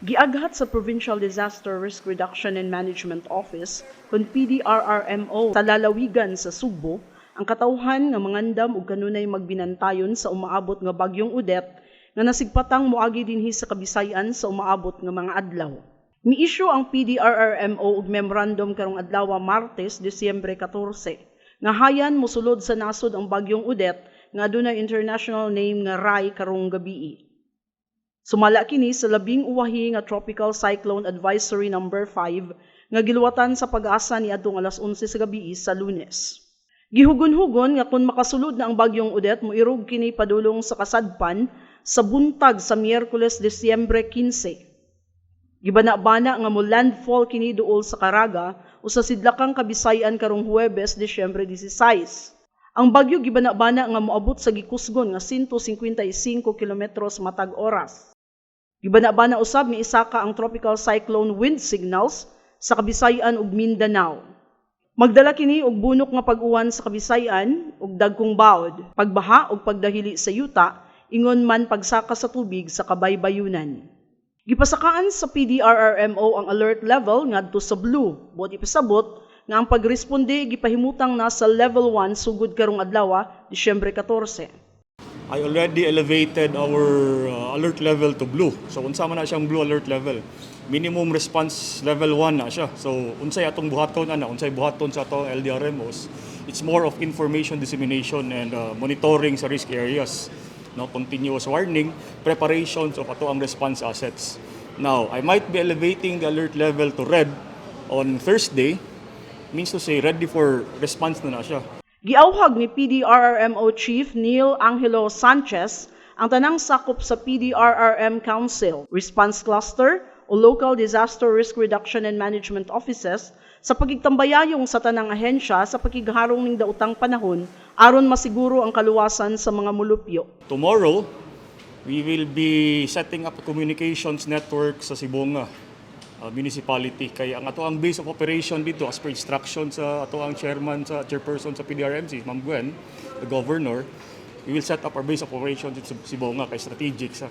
Giaghat sa Provincial Disaster Risk Reduction and Management Office kon PDRRMO sa lalawigan sa Sugbo ang katawhan nga mangandam og kanunay magbinantayon sa umaabot nga bagyong Odette nga nasigpatang moagi dinhi sa Kabisayan sa umaabot nga mga adlaw. Ni-issue ang PDRRMO og memorandum karong adlaw, Martes, Disyembre 14, nga hayan mosulod sa nasod ang bagyong Odette nga adunay international name nga Rai karong gabii. Sumala kini sa labing uwahi nga Tropical Cyclone Advisory number 5 nga giluwatan sa Pag-asa niadtong alas 11 sa gabii sa Lunes. Gihugon-hugon nga kung makasulod na ang bagyong Odette, moirog kini padulong sa kasadpan sa buntag sa Miyerkules, Disyembre 15. Gibana-bana nga mo landfall kini duol sa Caraga o sa sidlakang Kabisayan karong Huwebes, Disyembre 16. Ang bagyo gibana-bana nga moabot sa gikusgon nga 155 kilometros matag oras. Gibana-bana usab ni isaka ang tropical cyclone wind signals sa Kabisayan ug Mindanao. Magdala kini og bunok nga pag-uwan sa Kabisayan ug dagkong bawod, pagbaha ug pagdahili sa yuta, ingon man pagsaka sa tubig sa kabaybayunan. Gipasakaan sa PDRRMO ang alert level ngadto sa blue, buot ipasabot nga ang pagresponde gipahimutang na sa level 1 sugod karong adlaw, Disyembre 14. I already elevated our alert level to blue. So unsa man na siyang blue alert level? Minimum response level 1 na siya. So unsay atong buhaton ana, unsay buhaton sa atong LDRMOs? It's more of information dissemination and monitoring sa risk areas. No, continuous warning, preparations of ato ang response assets. Now, I might be elevating the alert level to red on Thursday, means to say ready for response na na siya. Giawhag ni PDRRMO Chief Neil Angelo Sanchez ang tanang sakop sa PDRRM Council, Response Cluster o Local Disaster Risk Reduction and Management Offices sa pagigtambayayong sa tanang ahensya sa pakigharong ning daotang panahon aron masiguro ang kaluwasan sa mga mulupyo. Tomorrow, we will be setting up a communications network sa Sibonga municipality. Kaya ang ato ang base of operation dito as per instruction sa ato ang chairman sa chairperson sa PDRMC, Ma'am Gwen, the governor, we will set up our base of operations in Sibonga kay strategic sa.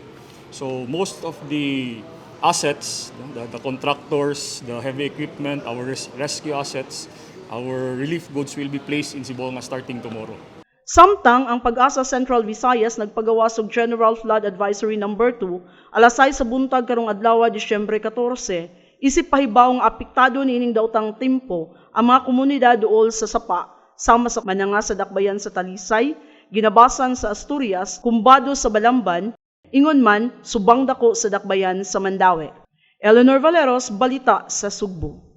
So most of the assets, the contractors, the heavy equipment, our rescue assets, our relief goods will be placed in Sibonga starting tomorrow. Samtang ang Pag-asa Central Visayas nagpagawas og General Flood Advisory number 2 alas 6 sa buntag karong adlaw, Disyembre 14, isip pahibaw nga apektado niining daotang tempo ang mga komunidad duol sa sapa sama sa Mananga sa Dakbayan sa Talisay, Ginabasan sa Asturias, Cumbado sa Balamban, ingon man Subang Dako sa Dakbayan sa Mandaue. Eleanor Valeros, Balita sa Sugbo.